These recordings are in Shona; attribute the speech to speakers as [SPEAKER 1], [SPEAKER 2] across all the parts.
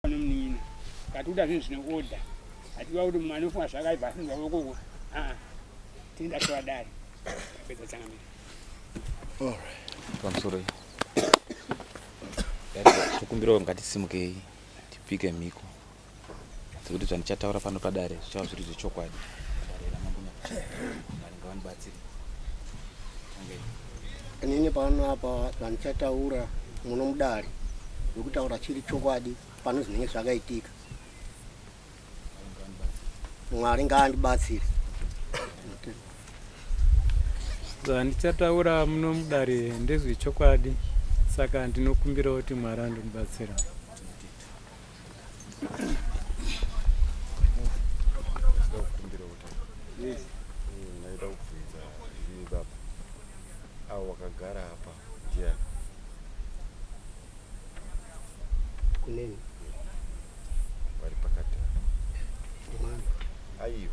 [SPEAKER 1] Nomunin'ina kati kuda zvinhu zvine order, hatiwa kuti mumwe anofunga zvakaipa asinzwa vokoko aa tinoda tora dare tapedza changamire.
[SPEAKER 2] Pamusoro tokumbirawo ngatisimukei tipike mhiko dzekuti zvandichataura pano padare zvichava zviri zvechokwadi. Dare raMambo Nyakuchena, Mwari ngavandibatsire. Tangei.
[SPEAKER 3] Inini pano apa zvandichataura muno mudare ndokutaura chiri chokwadi pano zvinenge zvakaitika. Mwari ngaandibatsire.
[SPEAKER 4] Zvandichataura muno mudare ndezvechokwadi, saka ndinokumbira kuti Mwari andondibatsira.
[SPEAKER 5] Ndaida kukumbira kuti ndaida kubvunza imi baba avo wakagara apa, ndiani?
[SPEAKER 3] Kuneni?
[SPEAKER 5] Vari pakati apa.
[SPEAKER 3] Mwana.
[SPEAKER 5] Aiwa,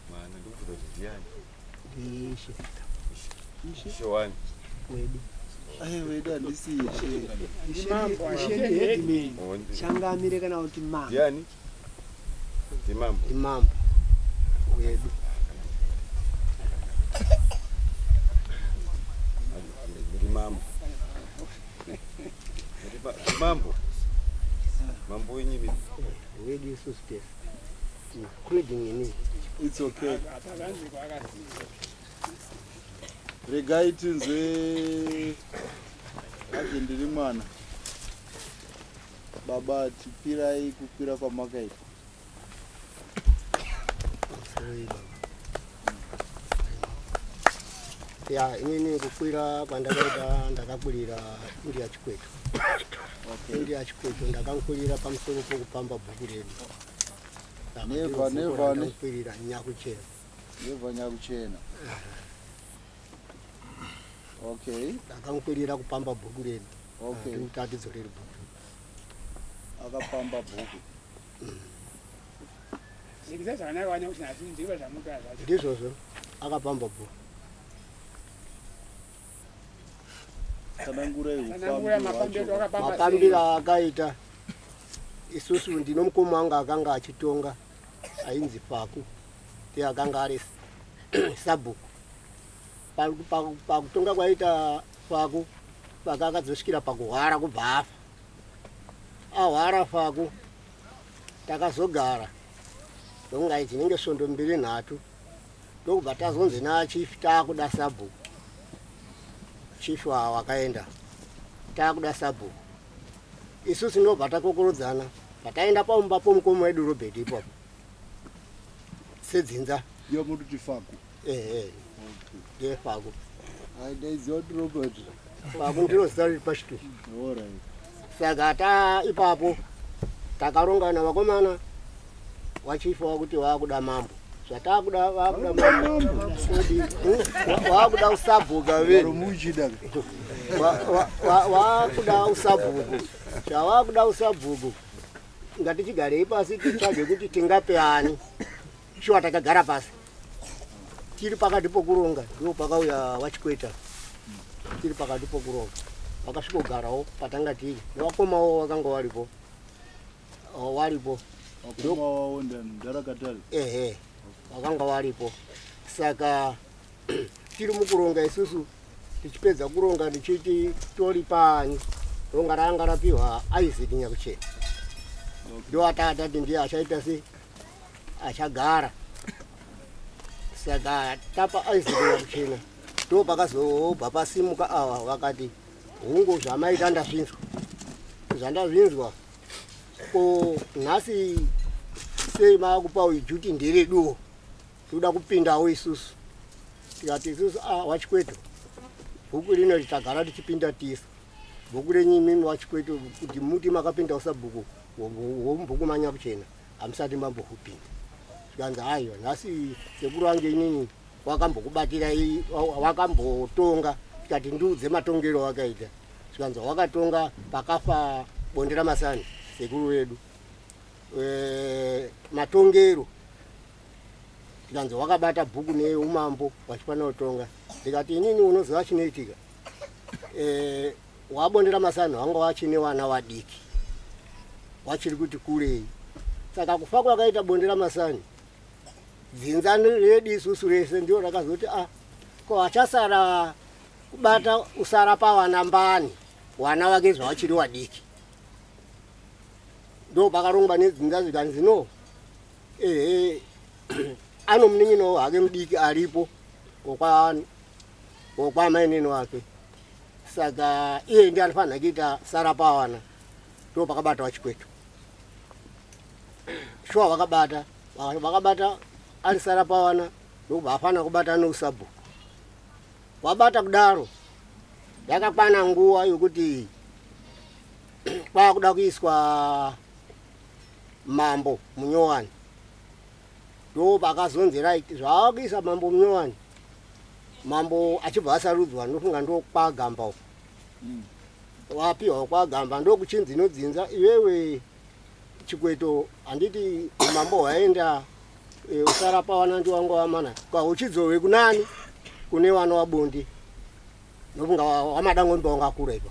[SPEAKER 5] mwana ndikubvunza kuti ndiani.
[SPEAKER 3] Ndiishe.
[SPEAKER 5] Ishe wani?
[SPEAKER 3] Wedu.
[SPEAKER 6] Wedu handisi ishe.
[SPEAKER 1] Mambo.
[SPEAKER 7] Ishe ndi headman.
[SPEAKER 5] Oh,
[SPEAKER 7] Changamire kana kuti mambo.
[SPEAKER 5] Ndiani? Ndimambo.
[SPEAKER 3] Ndimambo wedu.
[SPEAKER 5] Ndimambo. Ndimambo. Mambo wenyu imi.
[SPEAKER 3] Wedu isusu tese, including inini.
[SPEAKER 6] It's okay.
[SPEAKER 1] Apakanziko akasiiwa.
[SPEAKER 6] Regai tinzwe ake. Ndiri mwana baba, tipirai kukwira kwamakaita.
[SPEAKER 3] Sorry, baba. Ya, inini kukwira kwandakaita, ndakakwirira India Chikweto. India Chikweto ndakankwirira pamusoro pokupamba bhuku redu. Saka
[SPEAKER 6] Never,
[SPEAKER 3] ndiro bhuku
[SPEAKER 6] never, ne.
[SPEAKER 3] randakwirira, Nyakuchena.
[SPEAKER 6] Yebva Nyakuchena, okay.
[SPEAKER 3] Ndakankwirira kupamba bhuku redu. Kuti atidzorere bhuku.
[SPEAKER 6] Akapamba bhuku.
[SPEAKER 1] Zikisa zvakanaka wanyakuti hatinziva zvamutaa zvacho.
[SPEAKER 3] Ndizvozvo, akapamba bhuku.
[SPEAKER 6] Tsanangurai.
[SPEAKER 1] Tsanangura
[SPEAKER 6] upambi
[SPEAKER 1] mapambiro
[SPEAKER 6] hwacho.
[SPEAKER 1] akapamba sei.
[SPEAKER 3] Mapambiro akaita isusu, ndino mukoma wangu akanga achitonga ainzi Faku, ndiye akanga ari sabhuku. Pakutonga kwaita Faku, Faku akazosvikira pakuhwara kubva afa. Ahwara Faku, takazogara ndonga dzinenge svondo mbiri nhatu, ndokubva tazonzi nachief taakuda sabhuku. Chief wakaenda, taakuda sabhuku isusu. Ndobva takokorodzana, pataenda paumba pomukoma wedu Robert ipapo sedzinza.
[SPEAKER 6] Ndiyo mututi Faku?
[SPEAKER 3] Ehe, ndiye Faku.
[SPEAKER 6] Ai, ndaiziva kuti Robert.
[SPEAKER 3] Faku ndiro zita riri pashitu.
[SPEAKER 6] Alright.
[SPEAKER 3] Saka ta ipapo takarongana vakomana wachifa wakuti waakuda mambo, zvatakuda vakuda mambo. Kodi, waakuda usabhuka ve.
[SPEAKER 6] Muchida.
[SPEAKER 3] Waakuda usabhuku, zvavakuda usabhuku, ngatichigarei pasi titsvage kuti tingape ani. Shuwa takagara pasi tiri pakati pokuronga, ndipo pakauya wachikweta. Tiri pakati pokuronga, vakasvikogarawo patanga tiri nevakomawo vakanga varipo. Oh, waripo.
[SPEAKER 6] Vakoma wavo ndarakatari.
[SPEAKER 3] Ehe, vakanga varipo. Saka tiri mukuronga isusu, tichipedza kuronga tichiti tori pani ronga ranga rapiwa Isaac Nyakuchena, ndo atatati ndiye achaita se achagara. Saka tapa Isaac Nyakuchena, ndo pakazobva pasimuka ava vakati, "Hungu, zvamaita ndazvinzwa, zvandazvinzwa. Ko nhasi sei maakupa uyu duty? Ndereduwo, toda kupindawo isusu." Tikati isusu a ah, wachikweto bhuku rino tagara tichipinda tisu bhuku renyu imimi wachikweto kuti muti makapinda usabhuku womubhuku manyakuchena hamusati mambohupinda. Zvikanzi aiwa nhasi sekuru wange inini wakambokubatira wakambotonga. Tikati ndiudze matongero wakaita. Zvikanzi wakatonga pakafa bonde ramasani sekuru vedu e, matongero zvikanzi wakabata bhuku neumambo wachifanira kutonga. Ndikati inini unoziva chinoitika e, wabondera masanhu wanga wachine wana wadiki wachiri kuti kurei saka kufa kwakaita bondera masani dzinza redu isusu rese ndio rakazoti a ah, ko achasara kubata usara pawana mbani wana wake zvawachiri wadiki ndo pakarongwa nedzinza zvikanzi no ehe ano munin'ina hake mudiki aripo wokwamainini wake saka iye ndiye anofanira kuita sara pawana ndo pakabata wachikweto shuwa vakabata vakabata ari sara pawana ndokubva afanira kubata nousabhuku wabata kudaro yakakwana nguva yokuti kwakuda kuiswa mambo munyowani ndo pakazonzi right zvaakuisa mambo munyowani mambo achibva asarudzwa ndofunga ndokwagamba uko mm. wapiwa kwagamba ndokuchinzi inodzinza iwewe chikweto handiti mambo hwaenda e, usarapa wana ndiwangu wamana kwauchidzove kunani kune wana wabundi ndofunga wamadangombe wangakura ipa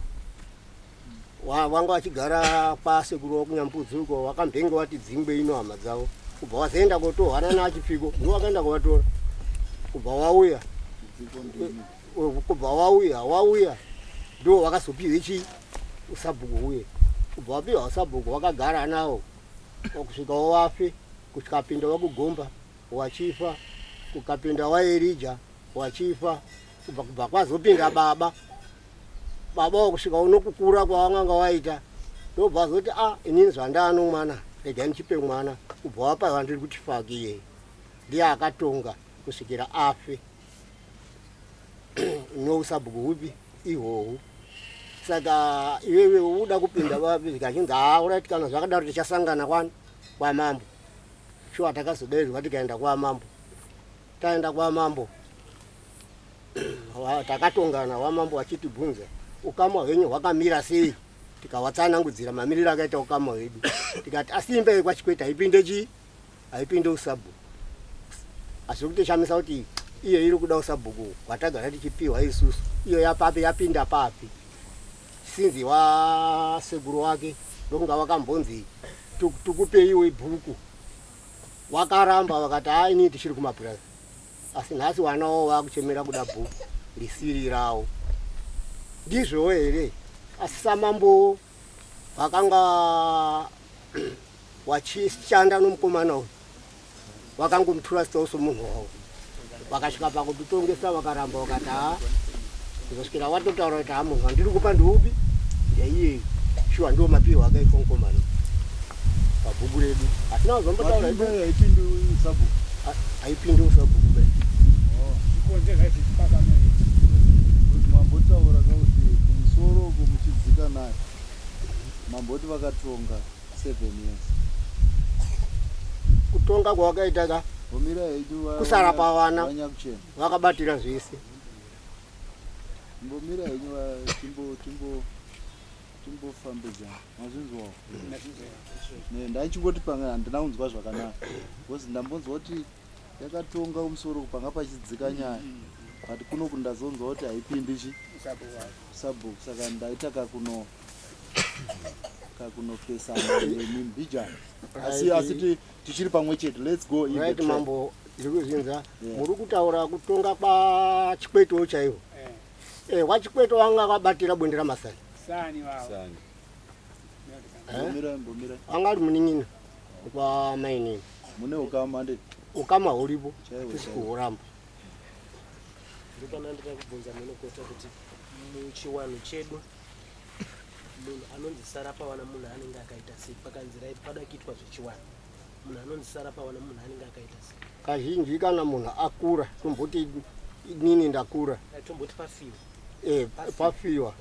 [SPEAKER 3] wanga wachigara kwasekuru wakunyambudzi uko wakambenge wati dzingwe ino hama dzavo kubva wazoenda kotohwana naachipfiko ndo wakaenda kuvatora kubva wauya kubva wauya wauya ndo wakazopiwe chii usabhuku huye kubva wapiwa usabhuku wakagara nawo kusvika wafe kusvikapinda wakugomba wachifa kukapinda waerija wachifa kubva kubva kwazopinda baba baba wakusvika unokukura kwawanganga waita ndobva azoti a ah, inini zvandano mwana rega ndichipe mwana kubva wapa wandiri kuti faki iyeye ndiye akatonga kusvikira afe nousabhuku hupi ihwohwu saka iwewe uda kupinda vapi zvikachinzi haa urait kana zvakadaro tichasangana kwani kwamambo shuwa takazodairwa tikaenda kwamambo taenda kwamambo takatongana wamambo vachitibvunza ukama hwenyu hwakamira sei tikawatsanangudzira mamiriro akaita ukama hwedu tikati asi imba yekwachikweta haipinde chii haipinde usabhuku asi kutoshamisa kuti iyo iri kuda usabhuku hwatagara tichipiwa isusu iyo yapapi yapinda papi sinzi wasekuru wake ndokunga wakambonzi tukupeiwe bhuku wakaramba vakati haa inini tichiri kumapurazi asi nhasi wana wavo vakuchemera kuda bhuku risiri rawo ndizvowo here asi samambowo vakanga wachishanda nomukomana uyu vakangomuturasitawo somunhu wavo vakasvika pakutitongesa vakaramba vakati haa kuzosvikira watotaura kuti haa munhu wandiri kupa ndiupi ndeiyeyi shuwa ndiwo mapihwa akaitwa mukomana pabhuku redu hatina kuzombotaura haipindi usabhuku be
[SPEAKER 6] mambotaura kuti kumusoro uko muchidzika nayo mamboti vakatonga 7 years
[SPEAKER 3] kutonga kwavakaita ka kusara pavana vakabatira zvese
[SPEAKER 6] mbomira henyu timbo timbo timbofambidzana mazvinzwawo ndaichingoti panga handina kunzwa zvakanaka because ndambonzwa kuti yakatonga kumusoro panga pachidzika nyaya but kuno kundazonzwa kuti haipindi chi sabhuku saka ndaita kakuno kakunopesana nemi mbijana asi asi tichiri pamwe chete let's go in
[SPEAKER 3] right mambo ndiri kuzvinza muri kutaura kutonga kwachikwetowo chaiwo eh. eh, wachikwete wanga akabatira bonde ramasani eh? anga ari munin'ina kwamainini
[SPEAKER 6] mune ukama ndi
[SPEAKER 3] ukama huripo tisi kuhuramba
[SPEAKER 7] ndopana ndida kubvunza munokota kuti muchiwanhu chedu munhu anonzi sara pawana munhu anenge akaita sei pakanzirai pada kuitwa zvechiwanhu munhu anonzi sara pawana munhu anenge akaita sei
[SPEAKER 3] kazhinji kana munhu akura tomboti Inini ndakura.
[SPEAKER 7] Tomboti pafiwa.
[SPEAKER 3] Eh, pafiwa.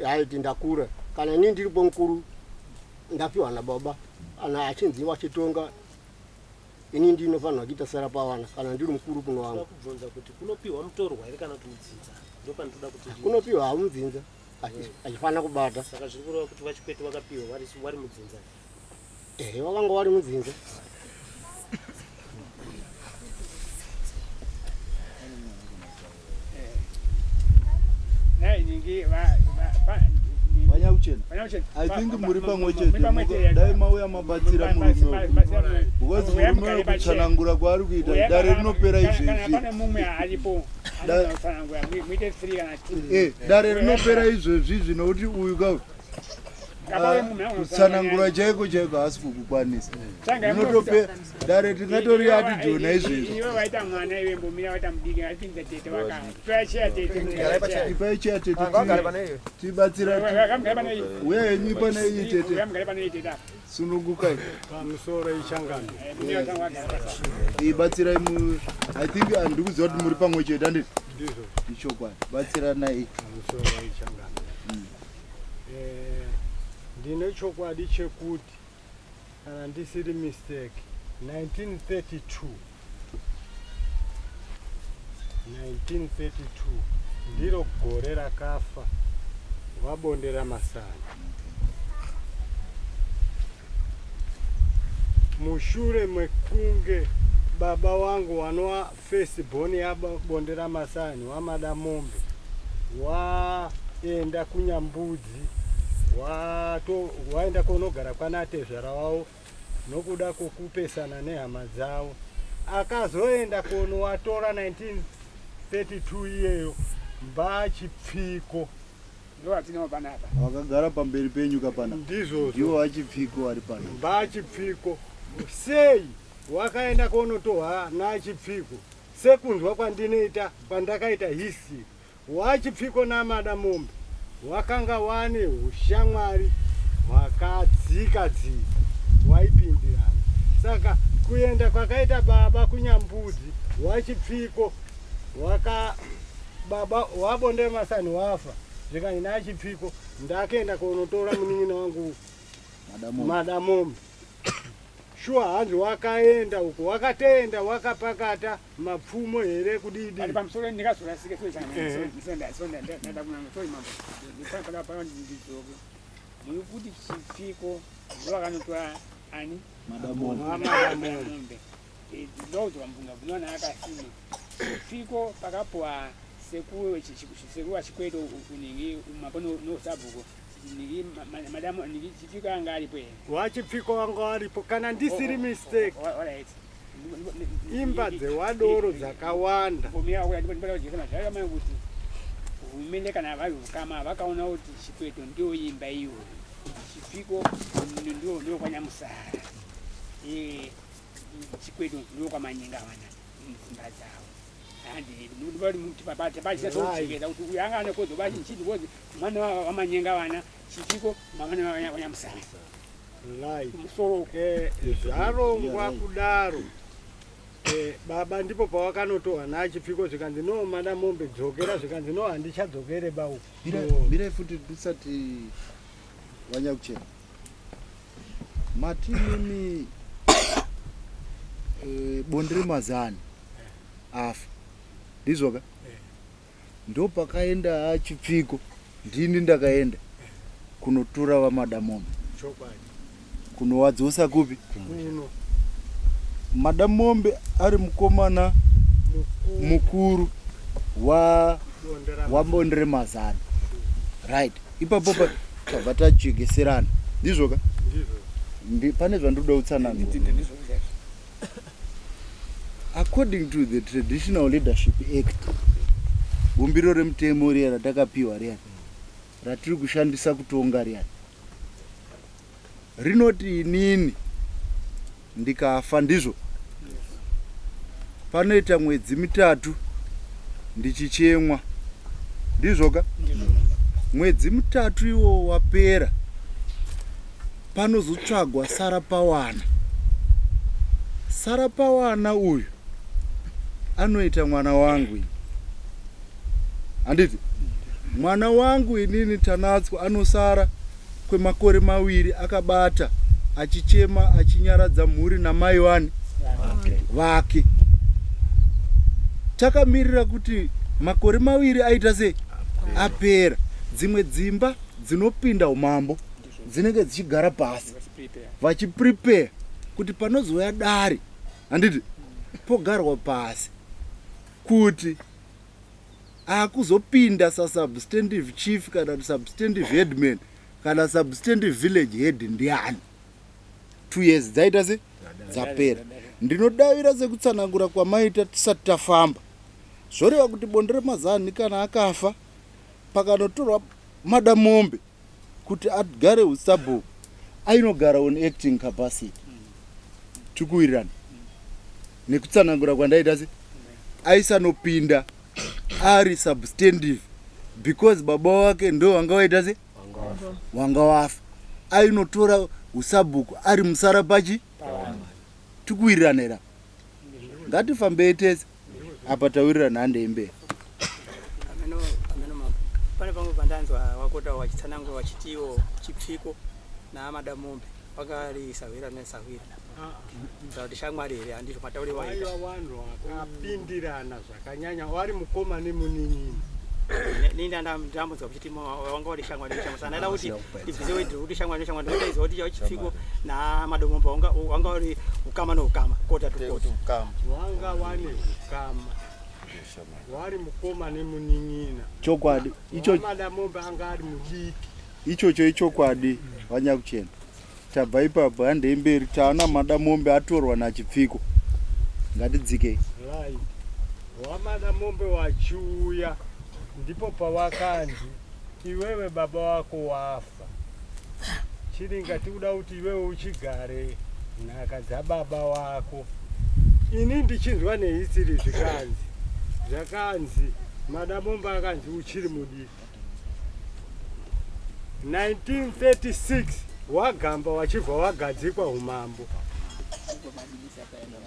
[SPEAKER 3] Haiti ndakura. Kana inini ndiripo mukuru ndafiwa nababa ana achinzi wachitonga ini ndinofanirwa kuita sara pawana kana ndiri mukuru kuno wangu.
[SPEAKER 7] Kubvunza kuti kunopiwa mutorwa here kana kuti mudzinza? Ndopandinoda kuti
[SPEAKER 3] kunopiwa hamudzinza achifanira kubata.
[SPEAKER 7] Saka zviri kureva kuti vachikwete vakapiwa vari mudzinza.
[SPEAKER 3] Ehe, vakanga vari mudzinza.
[SPEAKER 6] Vanyakuchena, I think muri pamwe chete dai mauya mabatsira murume because murume uyu kutsanangura kwaari kuita dare rinopera izvezvi. Eh, dare rinopera izvezvi izvi nokuti uyu ka kutsanangura chaiko chaiko haasi kukukwanisa rinotope dare tingatori ati jona izvezvi ipai cheya tete tibatsira uya henyu pane iyi tete sunungukai
[SPEAKER 4] pamusoro ichangano
[SPEAKER 6] ibatsirai i think handikuziva kuti muri pamwe chete handiti ichokwadi batsiranai
[SPEAKER 4] pamusoro ichangano eh, ndine chokwadi chekuti kana ndisiri mistake 1932 1932 ndiro gore rakafa vabondera masana mushure mekunge baba wangu wanova first born yabondera masani wamada mombe waenda kunyambudzi wato waenda konogara kwanatezvara wavo nokuda kwokupesana nehama dzavo akazoenda konowatora 1932 iyeyo mbachipfiko
[SPEAKER 1] ndovatinawo panapa
[SPEAKER 6] vakagara pamberi penyu kapana
[SPEAKER 4] ndizvozvo
[SPEAKER 6] ndivo vachipfiko vari pano
[SPEAKER 4] mbachipfiko sei wakaenda konotohwa nachipfiko sekunzwa kwandinoita kwandakaita history wachipfiko namada mombe wakanga wane ushamwari hwakadzika dzika waipindirana saka kuenda kwakaita baba kunyambudzi wachipfiko waka baba wabonde masani wafa zvikanzi nachipfiko ndakaenda konotora munin'ina wangu madamombe shuwa hanzi wakaenda uko wakatenda wakapakata mapfumo here kudidi
[SPEAKER 1] Ari pamusoro ndingazorasike so changamire ndidzoke muri kuti chipfiko ndovakanotora ani madamombe ndokudzoka mvunga munoona akasima chipfiko pakapuwa sekuru sekuru wachikweto uningi mapo nosabhuko ningi madamu ningi chipfiko anga aripo here
[SPEAKER 4] wachipfiko wanga aripo kana ndisiri mistake
[SPEAKER 1] alright
[SPEAKER 4] imba dzewadoro dzakawanda
[SPEAKER 1] kuti hurumende kana vari ukama vakaona kuti chikweto ndiyo imba iyo chipfiko ndio kwanyamusara chikweto ndio kwamanyenga vana dzimba dzavo handipachitasokucheketa kuti uyu anga ane kodzo bachinchiti kozi mwana wamanyenga vana chipfiko mwana wanyamusara
[SPEAKER 4] right
[SPEAKER 1] musoro
[SPEAKER 4] zvarongwa kudaro baba ndipo pawakanotohwa nachipfiko zvikanzi no mada mombe dzokera zvikanzi no handichadzokere bau
[SPEAKER 6] mirai futi tisati vanyakuchena mati mimi bonde remazani afa ndizvoka ndopakaenda achipfiko ndini ndakaenda kunotora vamadamombe
[SPEAKER 4] chokwadi
[SPEAKER 6] kunowadzosa kupi
[SPEAKER 4] kuno
[SPEAKER 6] madamombe ari mukomana mukuru wa wabonde remazana right ipapo tabva tajekeserana ndizvoka pane zvandinoda kutsanangura according to the traditional leadership act bumbiro remutemo riya ratakapiwa riya ratiri kushandisa kutonga riya rinoti inini ndikafa ndizvo panoita mwedzi mitatu ndichichemwa ndizvoka mwedzi mitatu iwo wapera panozotsvagwa sarapawana sarapawana uyu anoita mwana wangu Handiti mwana wangu inini Tanatswa anosara kwemakore mawiri akabata achichema achinyaradza mhuri namai wani vake. Takamirira kuti makore mawiri aita sei apera. Dzimwe dzimba dzinopinda umambo dzinenge dzichigara pasi vachiprepare kuti panozouya dare handiti pogarwa pasi kuti akuzopinda sasubstantive chief kana kuti substantive headman kana substantive village head ndiani two years dzaita se dzapera ndinodavira sekutsanangura kwamaita tisati tafamba zvoreva kuti bonde remazanhi kana akafa pakanotorwa madamombe kuti agare usabhuku ainogara on acting capacity tikuwirirana nekutsanangura kwandaita se aisanopinda ari substantive because baba wake ndo wanga waita se wanga wafa ainotora usabhuku ari musara pachi tikuwirirana here ngatifambei tese apa tawirirana handei mberi
[SPEAKER 1] Ameno ameno mambo. Pane pamwe pandanzwa wakota wachitsanangura wachitiwo chipfiko naamadamombe wakari sahwira nesahwira. Kana kuti shamwari here handizvo mataure waita.
[SPEAKER 4] Vaiva vanhu vakapindirana zvakanyanya vari mukoma nemunin'ina.
[SPEAKER 1] Nini ndambonzwa kuchiti wanga uri shamwari neshamwari. Saka ndaida kuti ndibvise wedhi kuti shamwari neshamwari ndinotaizwa kuti chao chipfiko namadomombe wanga wanga uri ukama neukama kota to kota.
[SPEAKER 4] Wanga wane ukama. Wari mukoma nemunin'ina.
[SPEAKER 6] Chokwadi icho
[SPEAKER 4] Madamombe anga ari mudiki.
[SPEAKER 6] Ichocho ichokwadi vanyakuchena. Tabva ipapo handei mberi taona madamombe atorwa nachipfiko. Ngatidzikei.
[SPEAKER 4] Right. Wamadamombe wachiuya ndipo pawakanzi iwewe baba wako wafa. Chiringa tikuda kuti iwewe uchigare nhaka dzababa wako. Ini ndichinzwa nehisiri zvikanzi zvakanzi madamombe akanzi uchiri mudiki. 1936 wagamba wachibva wagadzikwa umambo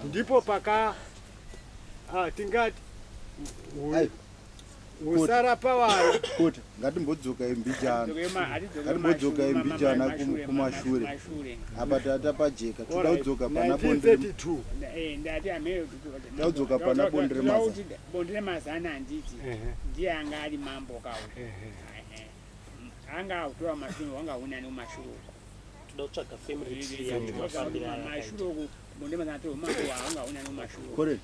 [SPEAKER 4] ndipo paka ah, tingati usara pavanhu
[SPEAKER 6] kuti ngatimbodzoka imbijana ngatimbodzoka imbijana kumashure apa tata pajeka toda kudzoka pana bonde tadzoka pana bonde remazana
[SPEAKER 1] bonde remazana handiti ndiye anga ari mambo kawo anga akutora mashure wanga unani kumashure uko
[SPEAKER 7] toda kutsvaga family tree yacho mafambiro ayakaita.
[SPEAKER 1] mashure uku bonde remazana atori mambo wanga unani kumashure uko
[SPEAKER 6] Correct.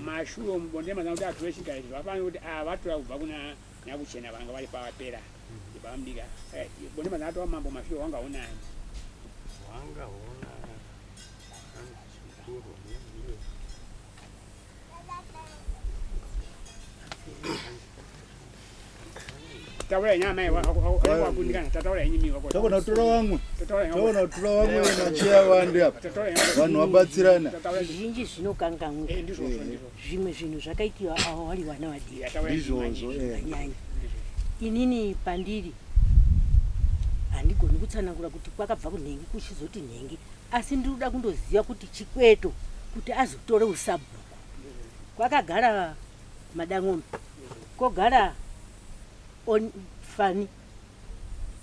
[SPEAKER 1] mashure umu bonde remazana kuti atore chigaro ichi vafanira kuti ava vatora kubva kuna nyakuchena vanga vari pavapera vamudika bonde remazana atora mambo mashure wanga unani
[SPEAKER 4] wanga unani
[SPEAKER 1] taura yenyu amai wakundikana tataura yenyu mi
[SPEAKER 6] tagona kutora vamwe tagona kutora vamwe macheya vandi apa vanhu vabatsirana
[SPEAKER 8] Zvizhinji zvinokanganwika. Zvimwe zvinhu zvakaitiwa avo vari vana vadiki.
[SPEAKER 6] Ndizvozvo, eh.
[SPEAKER 8] Zvakanyanya. Inini pandiri handigoni kutsanangura kuti kwakabva kunhengi kuchizoti nhengi asi ndiri kuda kundoziva kuti chikweto kuti azotore usabhuku kwakagara madang'ombe kogara on fani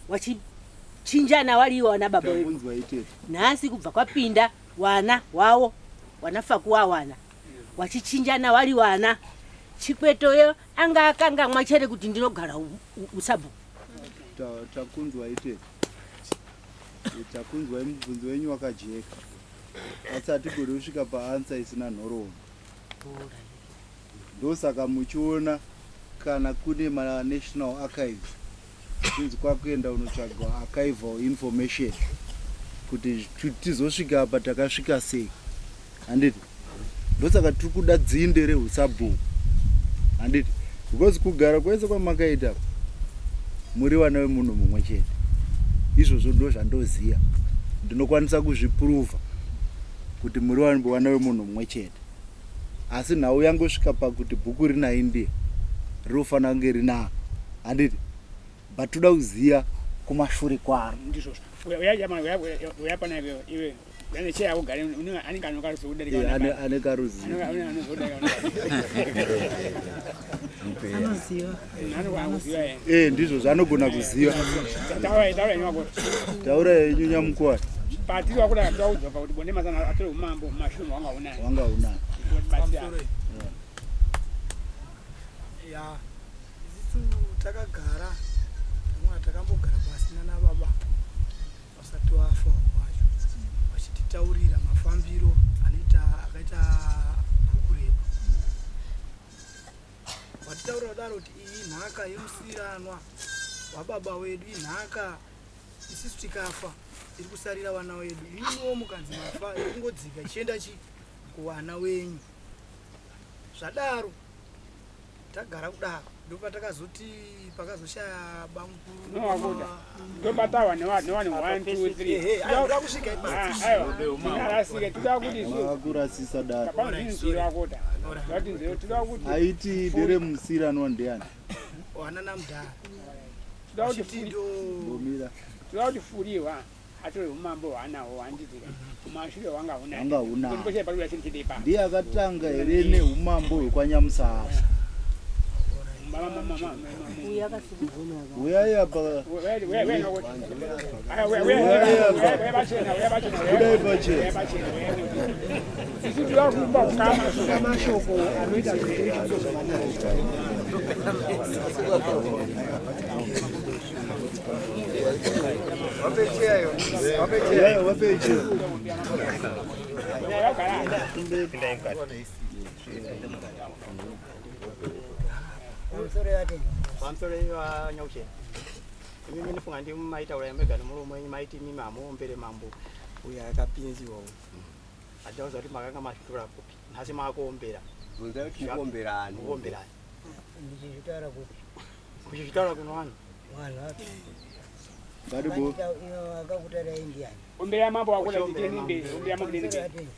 [SPEAKER 8] wachichinjana wariwo wana baba wedu
[SPEAKER 6] Takunzwa itete.
[SPEAKER 8] nhasi kubva kwapinda wana wawo wanafakuwa wana wachichinjana wari wana chikwetoyo anga akangamwa chere kuti ndinogara usabhuku
[SPEAKER 6] Takunzwa itete. Takunzwa mubvunzo wenyu wakajeka. Asi hatigoni kusvika paansa isina nhoroondo. Ndosaka muchiona kana kune manational archives kunzi kwakuenda unotsvagwa archival information kuti tizosvika apa takasvika sei handiti ndosaka tiri kuda dzinde rehusabhuku handiti because kugara kwese kwamakaita muri vana vemunhu mumwe chete izvozvo ndo zvandoziva ndinokwanisa kuzvipuruvha kuti muri vana vemunhu mumwe chete asi nhau yangosvika pakuti bhuku rina india rinofanira kunge rina handiti but toda kuziva kumashure kwaro
[SPEAKER 1] ndizvozvo uya pana iwe iwe
[SPEAKER 6] Ane karuzivo. Eh, ndizvo zvaanogona kuziva. Taura yenyu nyamukuwani.
[SPEAKER 9] Patiri wakuda taudzwa pakuti bonde mazana atore umambo mumashure wanga unaye.
[SPEAKER 6] Wanga unaye.
[SPEAKER 10] Ya, isisu takagara mwa takambogara pasi nana baba vasati wafa wacho vachititaurira mafambiro anoita akaita bhuku redu. Vatitaurira kudaro kuti iyi nhaka yemusiranwa wababa wedu, inhaka isisu tikafa iri kusarira vana wedu, imimiwo mukanzi mafa iri kungodzika ichienda chi kuvana wenyu. Zvadaro tagara kudaro ndopatakazoti pakazoshaya bamukuru
[SPEAKER 9] ndobatawa nevanhu 1 2 3
[SPEAKER 10] aiwa kusvika ipapo.
[SPEAKER 9] Aiwa tingarasike toda kuti isu
[SPEAKER 6] Vakurasisa dare.
[SPEAKER 9] tapanzinzira kota vatinzira toda kuti
[SPEAKER 6] Aiti nderemusiranwa ndiani?
[SPEAKER 10] Wana namudhara
[SPEAKER 9] toda kuti
[SPEAKER 10] vachiti ndo
[SPEAKER 6] Bomira.
[SPEAKER 9] toda kuti furiwa atore umambo hwaanawo handiti kumashure hwanga hunaye
[SPEAKER 6] Hwanga hunaye.
[SPEAKER 9] kuti pari chinhu chiri ipapo
[SPEAKER 6] Ndiye akatanga here neumambo hwekwanyamusara? Uyai apa. Budai pachena.
[SPEAKER 9] Isu toda kuumba ukama
[SPEAKER 7] mashoko anoita zvekuitso zvakanaka.
[SPEAKER 6] Uyai wape chair.
[SPEAKER 1] Pamusoro vanyauchena, imi ndinofunga ndimi maitaura mega nemuromo wenyu maiti imimi hamuombere mambo uyo akapinziwa uyu. Handauza kuti makanga mazvitora kupi, nhasi maakuombera.
[SPEAKER 3] Bvunzai kuti mukuombera ani.
[SPEAKER 1] Mukuombera ani?
[SPEAKER 11] Ndichizvitaura kupi?
[SPEAKER 1] Muchizvitaura kuno vanhu.
[SPEAKER 11] Vanhu vapi?
[SPEAKER 6] Ngatibo.
[SPEAKER 11] Akakutarai ndiani?
[SPEAKER 9] Ombera mambo wakoda titeni mberi, ombera mambo titeni mberi.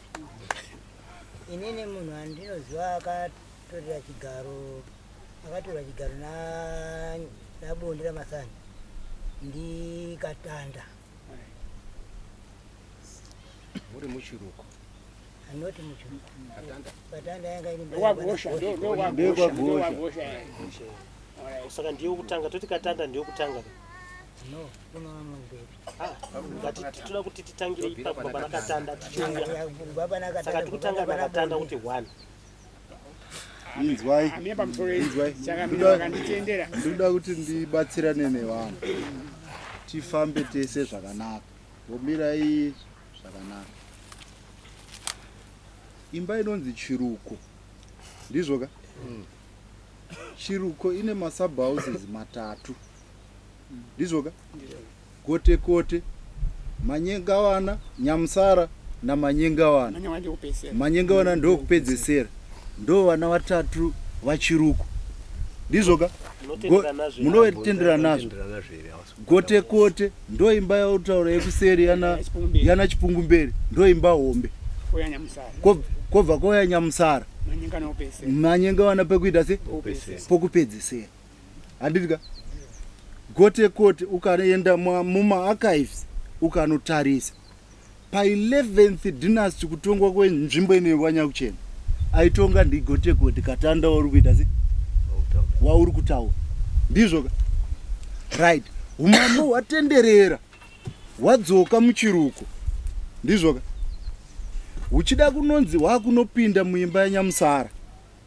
[SPEAKER 11] Inini munhu andinoziva akatorera chigaro, akatora chigaro naBonde raMasani ndikatanda.
[SPEAKER 5] Muri muchiruko.
[SPEAKER 11] Anoti muchiruko.
[SPEAKER 5] Katanda.
[SPEAKER 11] Katanda yanga iri
[SPEAKER 9] Ndokwagosha, ndokwagosha, ndokwagosha.
[SPEAKER 7] Saka ndiyo kutanga toti katanda ndiyo kutanga.
[SPEAKER 11] No, kuna vamwe mberi.
[SPEAKER 7] Ngati toda kuti titangire ipapo pana katanda tichiuya.
[SPEAKER 11] Kubva pana Katanda,
[SPEAKER 7] Saka tikutanga
[SPEAKER 11] kubva pana
[SPEAKER 7] pakatanda
[SPEAKER 11] Bonde.
[SPEAKER 7] kuti 1.
[SPEAKER 6] Inzwai.
[SPEAKER 9] Amire pamusoro
[SPEAKER 6] Inzwai.
[SPEAKER 9] saka mina vakanditendera.
[SPEAKER 6] Ndinoda kuti ndibatsirane nevanhu. Tifambe tese zvakanaka. Vomirai zvakanaka. Imba inonzi Chiruko. Ndizvo ka? Chiruko ine masub houses matatu. Ndizvo ka? Gote kote, Manyengawana, Nyamusara naManyengawana.
[SPEAKER 9] Manyengawana ndokupedzisira.
[SPEAKER 6] Manyengawana ndokupedzesera. Ndo vana vatatu vaChiruko. Ndizvo ka?
[SPEAKER 7] Munotenderana nazvo here?
[SPEAKER 6] Munotenderana nazvo. Gote kote ndo imba yautaura yekuseri yana yana Chipungumberi, ndo imba hombe.
[SPEAKER 9] Kuya Nyamusara.
[SPEAKER 6] Kobva kwauya Nyamusara.
[SPEAKER 9] Manyenga nokupedzisira.
[SPEAKER 6] Manyengawana pekuita se?
[SPEAKER 9] Pokupedzisira.
[SPEAKER 6] Pokupedzisira. Handiti ka? Gote kote ukaenda muma archives ukanotarisa pa 11th dynasty kutongwa kwenzvimbo ine wanyakuchena aitonga ndigote kote katanda wauri kuita se wauri kutaura. Ndizvo ka? Right. Umambo hwatenderera hwadzoka muchiruko. Ndizvo ka? Uchida kunonzi hwakunopinda muimba yaNyamusara,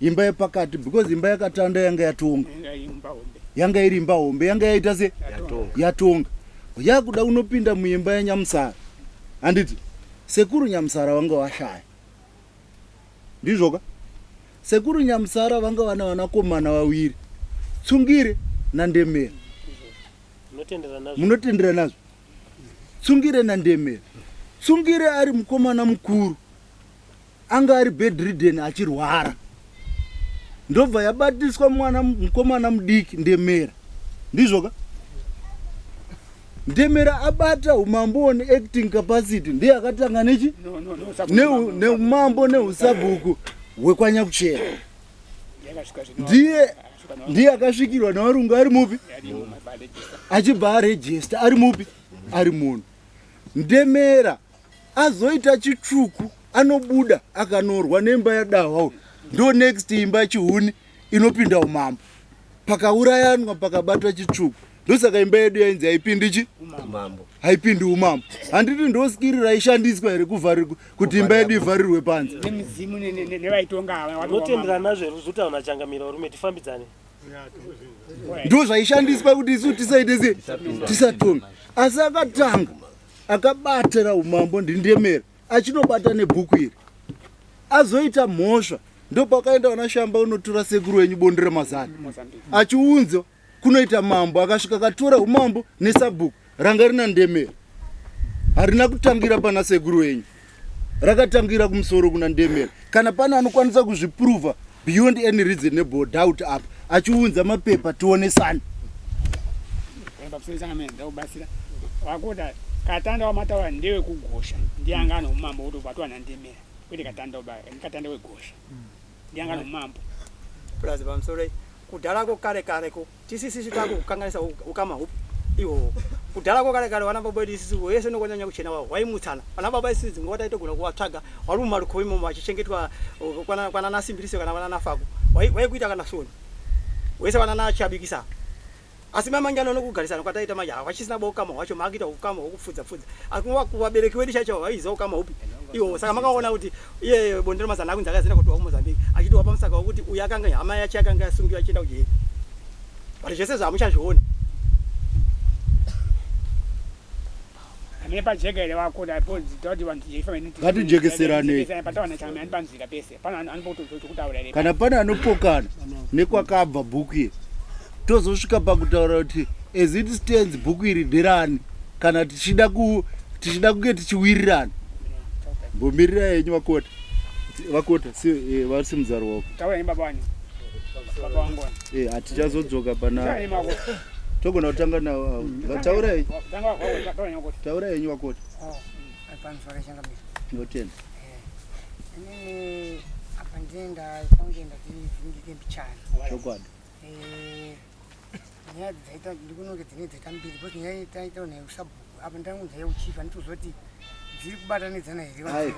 [SPEAKER 6] imba yepakati, because imba yakatanda yanga yatonga.
[SPEAKER 9] Imba hombe.
[SPEAKER 6] Yanga iri imba hombe, yanga yaita se
[SPEAKER 9] Yatonga.
[SPEAKER 6] yatonga. Yakuda kunopinda muimba yaNyamusara. Handiti sekuru Nyamusara vanga vashaya. Ndizvo ka? Sekuru Nyamusara vanga vana vanakomana vawiri, Tsungire naNdemera.
[SPEAKER 7] Munotenderana nazvo.
[SPEAKER 6] Munotendera nazvo. Tsungire naNdemera. Tsungire ari mukomana mukuru, anga ari bedridden achirwara. Ndobva yabatiswa mwana mukomana mudiki Ndemera. Ndizvo ka? Ndemera abata umambo on acting capacity, ndiye akatanga nechi
[SPEAKER 9] No, no, no, sabhuku.
[SPEAKER 6] neumambo neusabhuku hwekwanyakuchera.
[SPEAKER 9] Yakasvika zvino.
[SPEAKER 6] Ndiye akasvikirwa navarungu ari mupi?
[SPEAKER 9] Ari mumabarejista.
[SPEAKER 6] Achibva arejista ari mupi? Ari munhu. Ndemera Azoita chitsvuku anobuda akanorwa nemba yadahwa uyu. Ndo next imba chihuni inopinda umambo. Pakaurayanwa pakabatwa chitsvuku. Ndosaka imba yedu yainzi haipindi chi?
[SPEAKER 3] Umambo.
[SPEAKER 6] Haipindi umambo. Handiti ndoskiri raishandiswa here kuvharirwa kuti imba yedu ivharirwe panze?
[SPEAKER 9] Nemidzimu nevaitonga ava.
[SPEAKER 7] Unotenderana nazvo here uzotaura nachangamira varume tifambidzane.
[SPEAKER 6] Ndo zvaishandiswa kuti isu tisaite se tisatonga. Asi akatanga akabatira umambo ndindemera achinobata nebhuku iri. Azoita mhosva ndopakaenda vana Shamba unotora sekuru wenyu bonde remazana achiunza kunoita mambo akasvika akatora umambo nesabhuku ranga rina ndemera harina kutangira pana sekuru wenyu rakatangira kumusoro kuna ndemera kana pane anokwanisa kuzviprova beyond any reasonable doubt apa achiunza mapepa tionesane
[SPEAKER 9] pamusoro changamire ndakubatsira wakuda katanda wamataura ndewekugosha ndiye anga ane umambo kuti ubatwa nandemera kwete katanda uba katanda wegosha ndiye anga ane umambo
[SPEAKER 1] Plus pamusoro kudharako kare kareko tisisi takukanganisa ukama hupi ihoho kudharako kare kare vana baba vedu isisi wese nokonyanya kuchena wavo waimutsana vana baba isisi dzimwe nguva taitogona kuvatsvaga vari mumarukova imomo vachichengetwa kwana nasimbiriso kana vana nafako waikuita kana soni wese vana nachabikisa asi mamangano nokugarisana kwataita manje havachisina ukama hwacho makuita ukama hwekupfudza pfudza asi kuvabereki vedu chaicho vaiziva ukama hupi iwowo saka makaona kuti iye bonde remazana akunzi akazoenda kotorwa kumozambique achitorwa pamusaka wekuti uyu akanga hama yacho yakanga yasungiwa achienda kujeri but zvese zvamuchazviona
[SPEAKER 9] amene pajeka here wakoda toti vanhu
[SPEAKER 6] Ngatijekeseranei.
[SPEAKER 9] patawana changamire anipanzwika pese pano anopokutotaura here
[SPEAKER 6] kana pane anopokana nekwakabva bhuku iri tozosvika pakutaura kuti as it stands bhuku iri nderani kana tichida ku tichida kunge tichiwirirana mbomirira yenyu vakota vakota si eh, vasimudza ruoko
[SPEAKER 9] taura nebaba wani baba wangu wani
[SPEAKER 6] eh hatichazodzoka pana
[SPEAKER 9] Taura nemako.
[SPEAKER 6] togona kutanga nawo taura yenyu
[SPEAKER 9] Tanga wako taura nemako
[SPEAKER 6] taura yenyu vakota
[SPEAKER 11] pamusoro changamire
[SPEAKER 6] ndinotenda
[SPEAKER 11] inini apa ndinenda kunge ndativhingike mbichana
[SPEAKER 6] chokwadi
[SPEAKER 11] Eh, nyaya dzaita ndikunonge dzine dzaita mbiri because nyaya taita neusabhuku apa ndangunza yeuchief handitozoti dziri kubatanidzana here
[SPEAKER 6] Ai.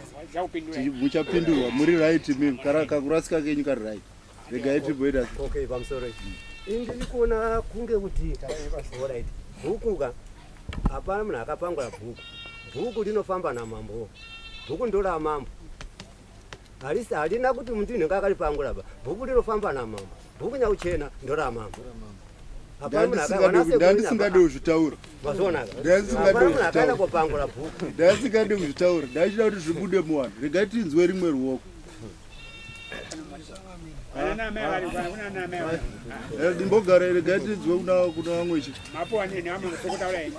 [SPEAKER 6] Muchapindurwa muri right mimi kara kakurasika kenyu kari right regai timboita
[SPEAKER 3] okay pamusoro ini ndiri kuona kunge kuti alright bhuku ka hapana munhu akapangura bhuku bhuku rinofamba namambo bhuku ndoramambo harisi harina kuti munhu inenge akaripangura ba bhuku rinofamba namambo bhuku nyakuchena ndoramambo Hapana munhu akawana sekuru
[SPEAKER 6] ndandisingade kuzvitaura
[SPEAKER 3] Mazvionaka?
[SPEAKER 6] Ndandisingade
[SPEAKER 3] Hapana munhu akaenda
[SPEAKER 6] kuzvitaura.
[SPEAKER 3] kopangura bhuku
[SPEAKER 6] ndandisingade kuzvitaura ndachida kuti zvibude muvanhu regai tinzwe rimwe ruoko
[SPEAKER 9] Ana mai vari kana kuna ana mai vari.
[SPEAKER 6] Eh, ndimbogara regai tinzwe kuna kuna vamwe chi
[SPEAKER 9] Mapuwa nini vamwe kutotaura here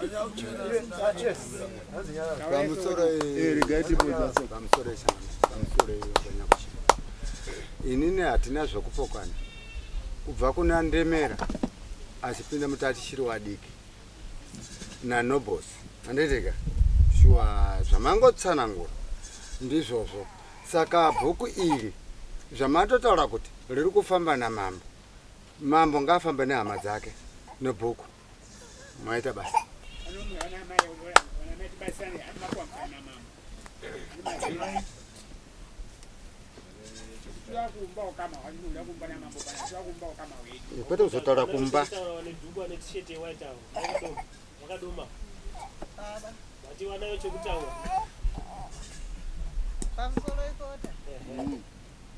[SPEAKER 12] Pamusoro
[SPEAKER 6] Eh, regai timbodza so.
[SPEAKER 12] pamusoro pamusoro Nyakuchena. Inini hatina zvekupokana kubva kuna Ndemera achipinda mutatichiri wadiki nanobos handitika shuwa zvamangotsanangura ndizvozvo saka bhuku iri zvamatotaura kuti riri kufamba namambo mambo ngaafambe nehama dzake nebhuku maita basa
[SPEAKER 9] Vana mai tibatsirane mapuwa mukana mambo. Toda kuumba ukama hwacho toda kuumba namambo pana toda kuumba ukama hwedu.
[SPEAKER 12] kwete kuzotaura kumba
[SPEAKER 7] Vanotaura vane dhuku vane t-shirt yewhite avo vakadoma vakadoma vati vanayo chekutaura
[SPEAKER 11] pamusoro ikota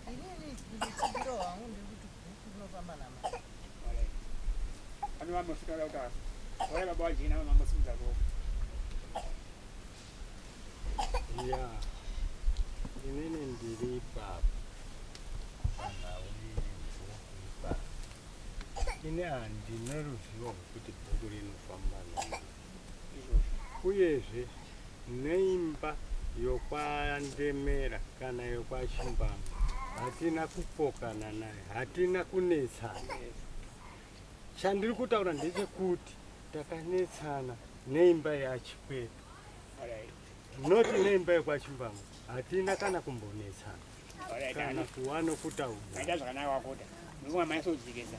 [SPEAKER 11] inini nditsigiro hwangu ndiri kuti bhuku rinofamba namambo
[SPEAKER 9] Pane vamwe futi vanoda kutaura. Vaya baba vajena mambo simudza ruoko.
[SPEAKER 4] Ya, inini ndiri ipapo panhau yebhuku ipapo. Ini handina ruzivo rwekuti bhuku rinofamba nei. Uyezve neimba yokwaNdemera kana yokwaChimbambo hatina kupokana naye, hatina kunetsana. Chandiri kutaura ndechekuti takanetsana neimba yaChikweto noti neimba yekwaChimbambo hatina kana kumbonetsana
[SPEAKER 9] Alright,
[SPEAKER 4] kana kuwa nokutaura
[SPEAKER 9] Maita zvakanaka wakota. Munoona maisodzikisa.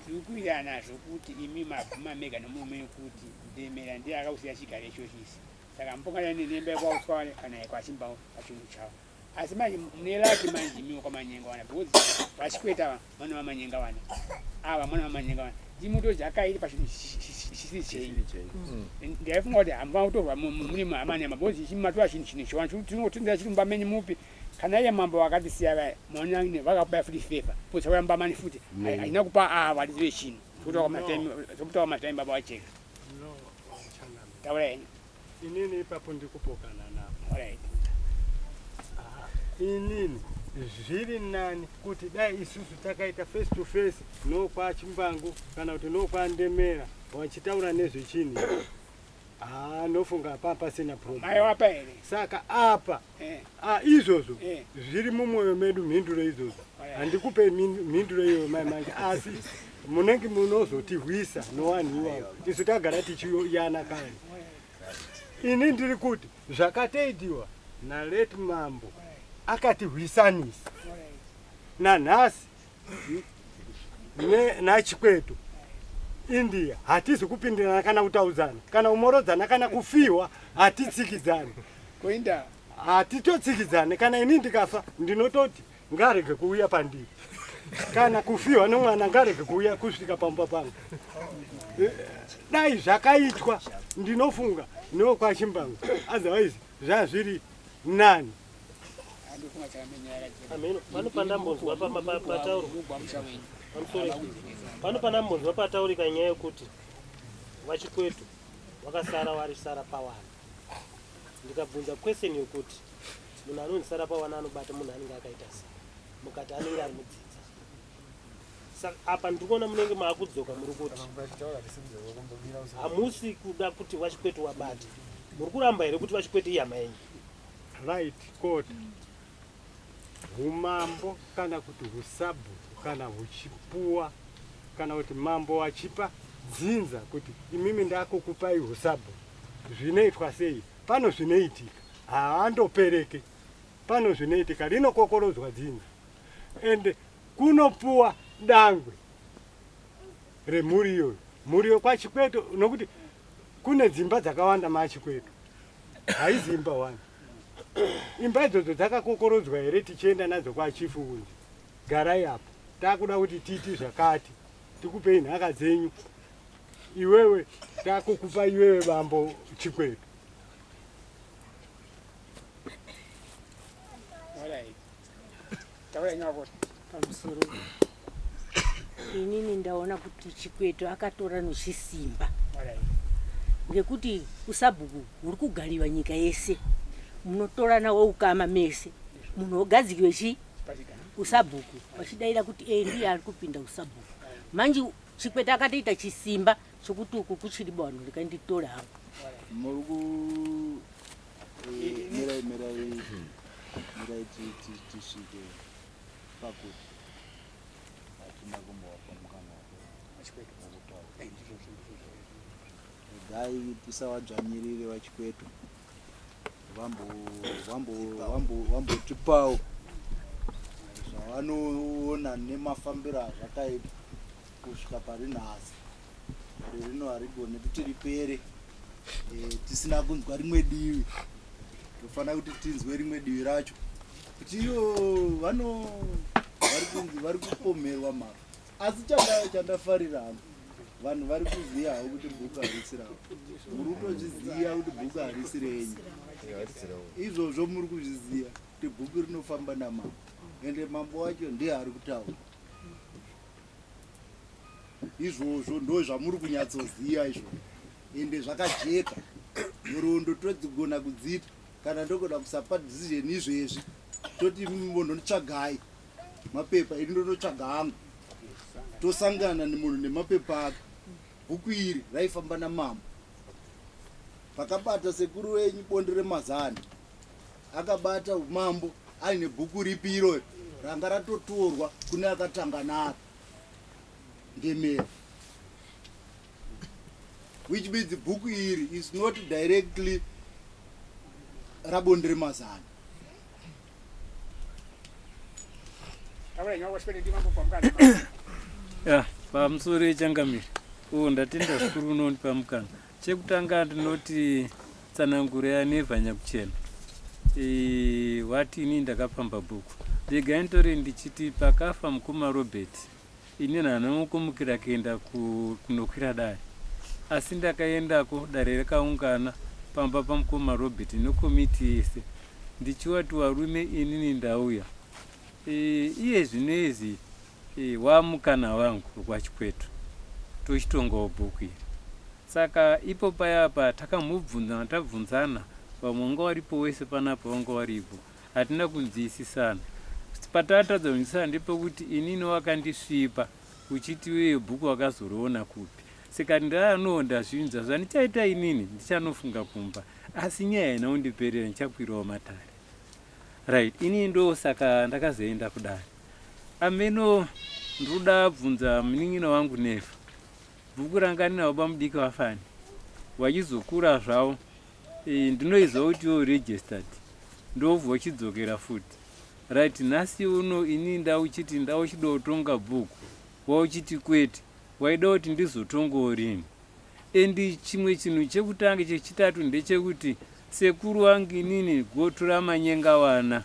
[SPEAKER 9] Tiri kuwirirana zvokuti imi mabvuma mega nomurume kuti Ndemera ndiye akausiya chigaro ichochisi. Saka mupokana nemba yekwauswa kana yekwaChimbangu pachinhu chavo. Asi manje mune laki manje imiwo kwaManyenga wana because vachikweta ava mwana waManyenga wana ava mwana waManyenga wana ndimutojakairi pachinhu chisiri chenyu. Ndaifunga kuti hamufana kutorwa muri hama nema because ichi matora chinhu chinhu chiwana tinotendera chiri mumba menyu mupi kana iye mambo vakatisiya vaya maona vakakupa futi favor futi sauya mumba mani futi haina kupa ava hatizive chinhu sokutaura matime baba wacheka.
[SPEAKER 4] No, changamire.
[SPEAKER 9] Taura henyu.
[SPEAKER 4] Inini ipapo ndikupokana napo.
[SPEAKER 9] Alright.
[SPEAKER 4] Inini zviri nani kuti dai isusu takaita face to face nokwachimbangu kana kuti nokwandemera wachitaura nezvechinhu haa nofunga apa pasina problem.
[SPEAKER 9] Mai wapa here?
[SPEAKER 4] Saka apa
[SPEAKER 9] Eh.
[SPEAKER 4] ah, izvozvo
[SPEAKER 9] Eh.
[SPEAKER 4] zviri mumwoyo medu mhinduro idzodzo
[SPEAKER 9] Alright.
[SPEAKER 4] handikupe mhinduro iyoyo mai manje asi munenge munozotihwisa nowanhu iwawo isu tagara tichiyana kare ini ndiri kuti zvakatoitiwa nalate mambo akatihwisanisa nanhasi nachikweto india hatizi kupindirana kana kutaudzana kana kumorodzana kana kufiwa hatitsikidzani
[SPEAKER 9] Kuinda.
[SPEAKER 4] Hatitotsikidzane kana ini ndikafa ndinototi ngarege kuuya pandiri kana kufiwa nomwana ngarege kuuya kusvika pamba pangu. Dai zvakaitwa ndinofunga nokwachimbangu otherwise zvazviri nani.
[SPEAKER 7] Ameno, pano pandambonzwa pataurwa pamusoro pano pandambonzwa pataurika nyaya yekuti vachikwetu vakasara vari sara pawana ndikabvunza question yokuti munhu anonzi sara pawana anobata munhu anenge akaita sei mukati anenge ari mudzidza saka apa ndiri kuona munenge maakudzoka muri kuti hamusi kuda kuti vachikwetu wabate muri kuramba here kuti vachikwetu ihama yenyu
[SPEAKER 4] right court humambo kana kuti husabhuku kana huchipuwa kana kuti mambo wachipa dzinza kuti imimi ndakukupai husabhuku zvinoitwa sei pano zvinoitika haandopereke pano zvinoitika rinokokorodzwa dzinza ende kunopuwa dangwe remhuri iyoyo mhuri yokwachikweto nokuti kune dzimba dzakawanda machikweto haizi imba one imba idzodzo dzakakokorodzwa here tichienda nadzo kwachifu kunzi garai apo takuda kuti tiiti zvakati tikupei nhaka dzenyu iwewe takukupa iwewe bambo chikweto
[SPEAKER 8] Pamusoro inini ndaona kuti chikweto akatora nochisimba ngekuti usabhuku huri kugariwa nyika yese munotorana woukama mese munhu wogadzikiwe chi usabhuku vachidaira kuti e ndiye ari kupinda usabhuku manje chikweta akatoita chisimba chokuti uku kuchiri banhu rikanditore hangu
[SPEAKER 6] muri ku mirai mirai mirai tisvike pakuti hatina kumbovapa mukana wekutaura regai tisavadzvanyirire vachikweto vambotipawo zvavanoona nemafambiro azvakaita kusvika pari nhasi gore rino harigone kuti ripere tisina kunzwa rimwe divi tofanira kuti tinzwe rimwe divi racho kuti iyo vano vari kunzi vari kupomherwa mhaka asi chandafarira hangu vanhu vari kuziva havo kuti bhuku harisi ravo muri kutozviziva kuti bhuku harisi renyu izvozvo muri kuzviziva kuti bhuku rinofamba namambo ende mambo wacho ndiye ari kutaura izvozvo ndo zvamuri kunyatsoziva izvozvo ende zvakajeka nhoroondo todzigona kudziita kana ndogona kusapa decision izvezvi toti mbondotsvagai mapepa ini ndonotsvaga hangu tosangana nemunhu nemapepa ake bhuku iri raifamba namambo pakabata sekuru wenyu bonde remazana akabata umambo aine bhuku ripi irori ranga ratotorwa kune akatanga naro ndemera which means bhuku iri is not directly rabonde remazana
[SPEAKER 13] Ya, pamusoro yechangamire. Oh, ndatenda zvikuru unondipa mukana. Chekutanga ndinoti Tsananguro yaNever Nyakuchena e, wati ini ndakapamba bhuku. Regai nditore ndichiti pakafa mukoma Robert ini handina kumukira kuenda kunokwira dare. Asi ndakaendako dare rakaungana pamba pamukoma Robert nekomiti yese ndichiwati warume inini ndauya. E, iye zvino izvi e, wamukana wangu wekwaChikweto tochitongawo bhuku iri. Saka ipo paya apa takamubvunzana tabvunzana vamwe vanga varipo wese panapa vanga varipo hatina kunzwisisana. Patatadza kunzwisisana ndepekuti inini wakandisvipa uchiti iwewe bhuku wakazoriona kupi. Saka ndano ndazvinzwa zvandichaita inini ndichanofunga kumba asi nyaya haina kundiperera ndichakwirawo matare. Right ini ndosaka ndakazoenda kudare. Ameno ndinoda bvunza munin'ina wangu Nefa. Bhuku ranga ndinavo bamudiki vaFani vachizokura zvavo e, ndinoiziva kuti yo registered ndobva uchidzokera futi right nhasi uno ini ndauchiti ndauchidotonga bhuku wauchiti kwete waida kuti ndizotongawo rini and chimwe chinhu chekutanga chechitatu ndechekuti sekuru wangu inini gotora manyenga wana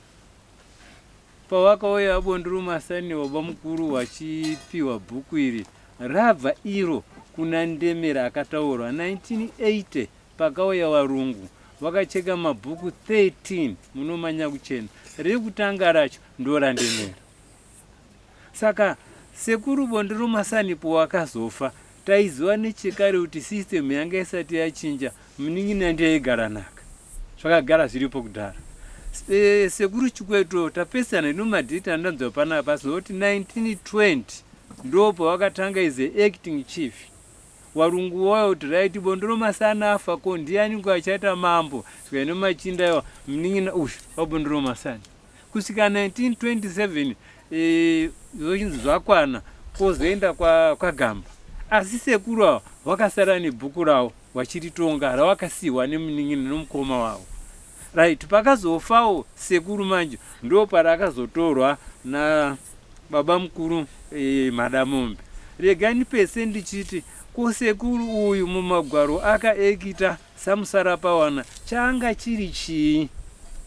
[SPEAKER 13] Pawakauya Bondurumasani wabamukuru wachipiwa bhuku iri rabva iro kuna Ndemera akataurwa 1980 pakauya warungu vakacheka mabhuku 13 munomanya kuchena rekutanga racho ndoraNdemera saka sekuru Bondurumasani powakazofa taiziva nechekare kuti system yanga isati yachinja munin'ina ndiye aigara nhaka zvakagara zviripo kudhara e, sekuru chikweto tapesana ino madheti andanzwa panapa azoti 1920 ndo pawakatanga is a acting chief warungu wayo kuti right bondoro masana afa ko ndiani ko achaita mambo svika ino machinda iwa munin'ina uyu wabondoro masani kusvika 1927 eh, zvochinzi zvakwana kwozoenda kwagamba kwa asi sekuru ava vakasara nebhuku ravo vachiritonga ravakasiiwa nemunin'ina nomukoma wavo right pakazofawo sekuru manje ndo parakazotorwa na baba mukuru e, madamombe regai ndipese ndichiti ko sekuru uyu mumagwaro akaekita samusarapawana changa chiri chii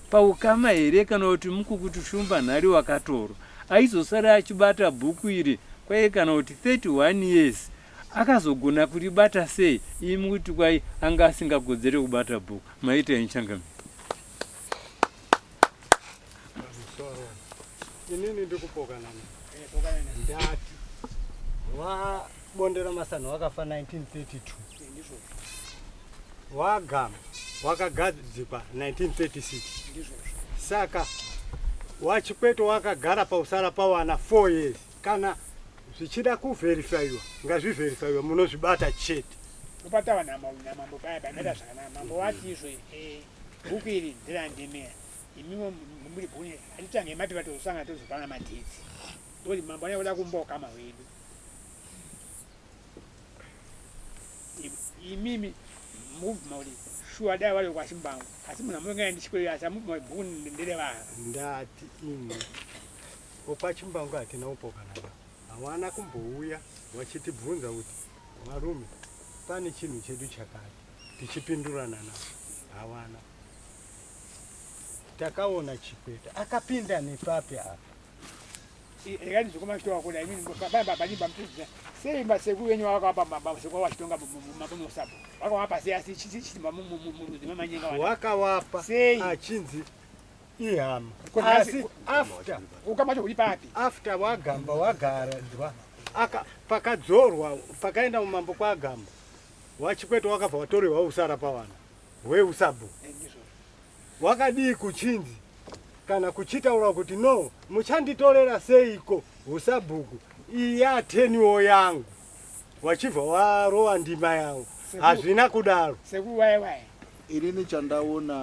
[SPEAKER 13] paukama here kana kuti mukukutu shumba nhari wakatorwa aizosara achibata bhuku iri kwaye kana kuti 31 years Akazogona kuribata sei imi kuti kwai anga asingakodzere kubata bhuku? Maita henyu changamire.
[SPEAKER 4] Pamusoro. Inini ndikupokana ndati wabondera masanho wakafa 1932 wagama wakagadzikwa 1936 saka wachikweto wakagara pausara pawana 4 years Kana zvichida kuverifaiwa ngazviverifaiwe munozvibata chete.
[SPEAKER 9] Ndopatawa namambo paya pamaita zvakanaka mambo wati izvo eh, bhuku iri nderandemera imimo muri bhuku hatitange mati vatozosangana tozopana madhidzi ndoti mambo anenge kuda kumba ukama hwedu imimi mubvuma kuti shuwa dai vari kwachimbangu asi munhu amunenge ndichikweyo asi amubvuma kuti bhuku nderevava
[SPEAKER 4] ndati imi VokwaChimbangu hatina kupokana navo. Hawana kumbouya vachitibvunza kuti varume pane chinhu chedu chakati tichipindurana navo. Hawana. Takaona Chikweta akapinda nepapi apa.
[SPEAKER 9] Regai ndizokoma chitowa kuda imini baba baba bamutuzia sei masekuru venyu vakawapa masekuru vachitonga mamusapo vakawapa sei asi chichitima murudzi mamanyenga
[SPEAKER 4] wakawapa
[SPEAKER 9] sei
[SPEAKER 4] achinzi ihama asi after
[SPEAKER 9] ukama uri papi
[SPEAKER 4] after wagamba wagaradzwa aka pakadzorwa pakaenda umambo kwagamba wachikwete wakabva watorerwa usara pawana hweusabhu
[SPEAKER 9] eh,
[SPEAKER 4] wakadii kuchinzi kana kuchitaura kuti no muchanditorera seiko usabhuku iyi yateniwo yangu wachibva warova ndima yavo hazvina kudaro
[SPEAKER 9] sekuru waye waye
[SPEAKER 6] inini chandaona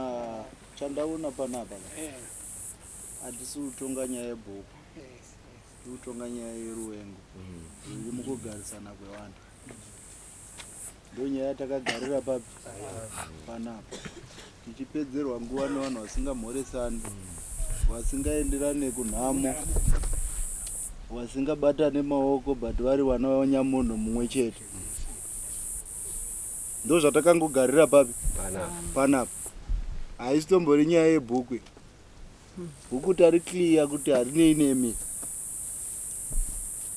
[SPEAKER 6] Chandaona panapa ka
[SPEAKER 9] eh.
[SPEAKER 6] hatisi kutonga nyaya yebhuku tiri kutonga nyaya yeruwengo riri mukugarisana kwevanhu ndo nyaya yatakagarira papi panapa tichipedzerwa nguva nevanhu vasingamhoresani vasingaenderane kunhamo vasingabatane maoko but vari vana vanyamunhu mumwe chete. Ndo zvatakangogarira papi panapa. Haisi tombori nyaya yebhuku iyi. Bhuku tari clear kuti harinei nemi,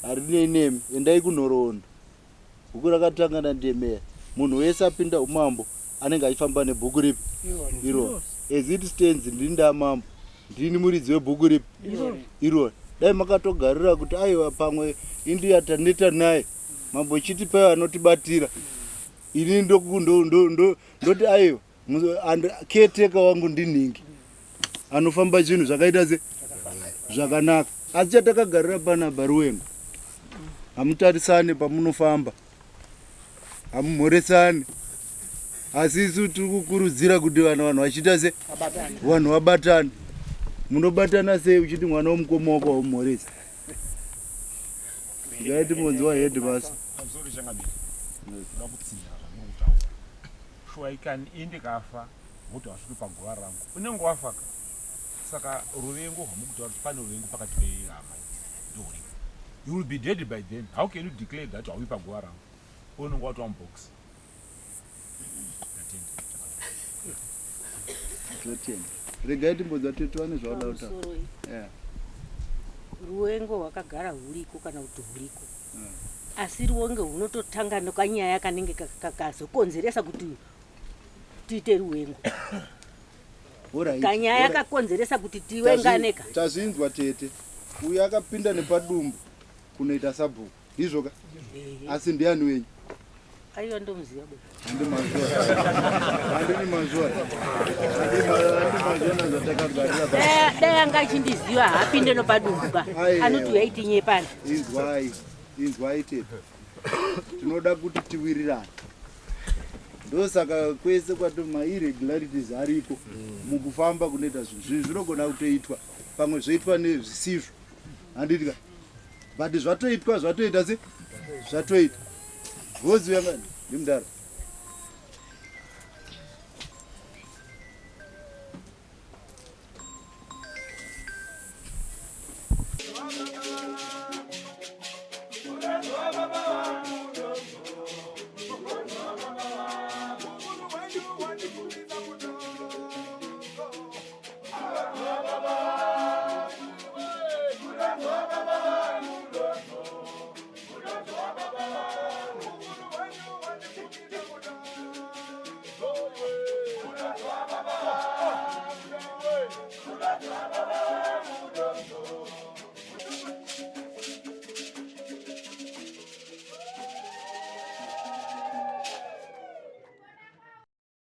[SPEAKER 6] harinei nemi. Endai kunhoroondo. Bhuku rakatanga naNdemera. Munhu wese apinda umambo anenge achifamba nebhuku ripi? Iroro. As it stands, ndini ndamambo, ndini muridzi webhuku ripi? Iroro. Dai makatogarira kuti aiwa pamwe indiya taneta naye mambo chitipai anotibatira, ini ndoti aiwa caretaker wangu ndinhingi anofamba zvinhu zvakaita se zvakanaka. Asi chatakagarira panapa ruwengo, hamutarisane pamunofamba, hamumhoresane, asi isu tiri kukurudzira kuti vanhu vachiita se vanhu vabatane. Munobatana sei uchiti mwana womukoma wako haumhoresi? Ngaiti monzi wahead basa.
[SPEAKER 14] Pamusoro changamire, ndoda kutsinhira zvamuri kutaura. Shuwa ikani ini ndikafa voti vasvike paguva rangu, unenge wafa ka. Saka ruvengo rwamukutaura kuti pane ruvengo pakati pehama idzi ndohuripo. You will be dead by then. How can you declare that hauyi paguva rangu? Unenge watova mubox. Ndatenda.
[SPEAKER 6] Totenda. Regai timbodza tete vane zvavada kutaura.
[SPEAKER 8] Pamusoro.
[SPEAKER 6] Yeah.
[SPEAKER 8] Ruwengo hwakagara huriko kana kuti huriko, asi ruwengo hunototanga nokanyaya kanenge kakazokonzeresa kuti tiite ruwengo.
[SPEAKER 6] Alright.
[SPEAKER 8] Kanyaya kakonzeresa kuti tiwengane ka.
[SPEAKER 6] Tazvinzwa tete. Uyu akapinda nepadumbu kunoita sabhuku, ndizvo ka? Asi ndiani wenyu?
[SPEAKER 8] Aiwa, ndomuziva bwe.
[SPEAKER 6] Handi mazviona, handini mazviona, handi mazviona zvatakagarira.
[SPEAKER 8] Dai anga achindiziva haapinde nopadumbu ka.
[SPEAKER 6] Aiwa.
[SPEAKER 8] Anoti uyai tinyepana.
[SPEAKER 6] Inzwai, inzwai tete, tinoda kuti tiwirirane. Ndosaka kwese kwati mairregularities ariko mukufamba kunoita zvinhu. Zvinhu zvinogona kutoitwa pamwe zvoitwa nezvisizvo, handiti ka? But zvatoitwa, zvatoita se zvatoita vozi yanga ndimudaro.